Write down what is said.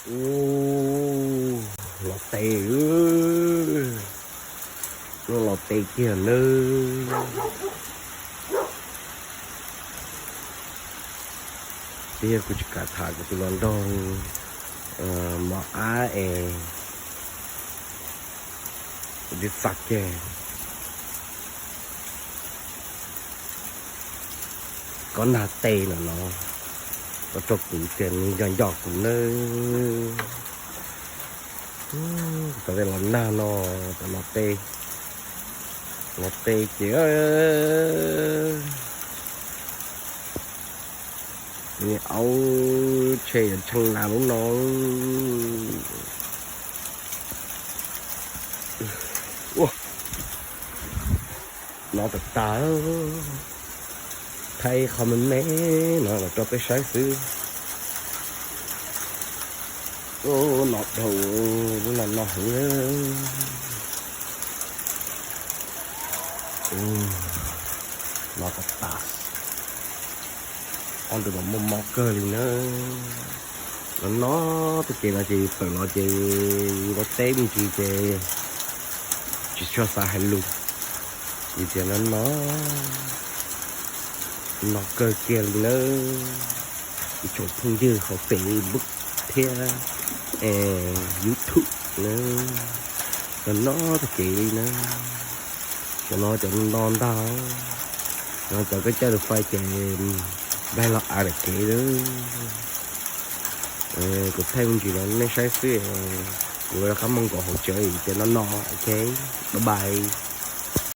Ub, los tes, ub, los tes kiag nawb. Tiag, kuv tsis kam tham kuv tus hluas nraug mos ab es kuv twb xav kiag. Kob nag tes no no, los rau kuv tias nws nco nco kuv nawb. Tab sis los nag no, tab sis los tes, los tes ces nws aub tshe yuav tsheej nas lub no. Ua, no tas tas, thaij qhov me me no los rau peb saib xwb. Ua, no dhau, lub no no heev. No tas tas, ob ntawm no muaj mob kawg li na. No no, tej kev no ces tawm los ces yus los teb me ntsis ces tsis tshua xav hais lus. Vim tias no no, no kawg kiag li nawb, ib tsoom phooj ywg hauv Facebook thiab YouTube na. No no tej kev li na, cov no cov no ntag, no cov koj caij tus fais ces daig los av daim kev lawm. Kuv thaij me ntsis no nej saib xwb, kuv rov qab mus nkaum hauv tsev ces no no, ok, bye bye.